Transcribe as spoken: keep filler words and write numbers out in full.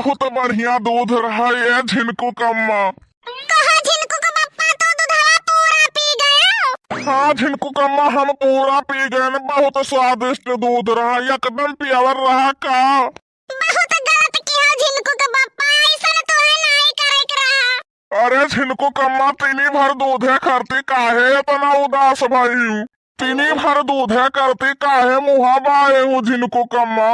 बहुत बढ़िया दूध रहा ये झिनकू कम्मा। कहा झिनकू के बप्पा, तू दूधवा पूरा पी गयो? हाँ झिनकू कम्मा, हम पूरा पी गए न, बहुत स्वादिष्ट दूध रहा, एकदम प्योर रहा का। बहुत गलत किहा झिनकू के बप्पा, ऐसन तोहे नाई करे के रहा। अरे झिनकू कम्मा, तीनी भर दूधे करती काहे इतना उदास भई हूँ? तीनी भर दूधे करती काहे मुहा बाए हूँ झिनकू कम्मा?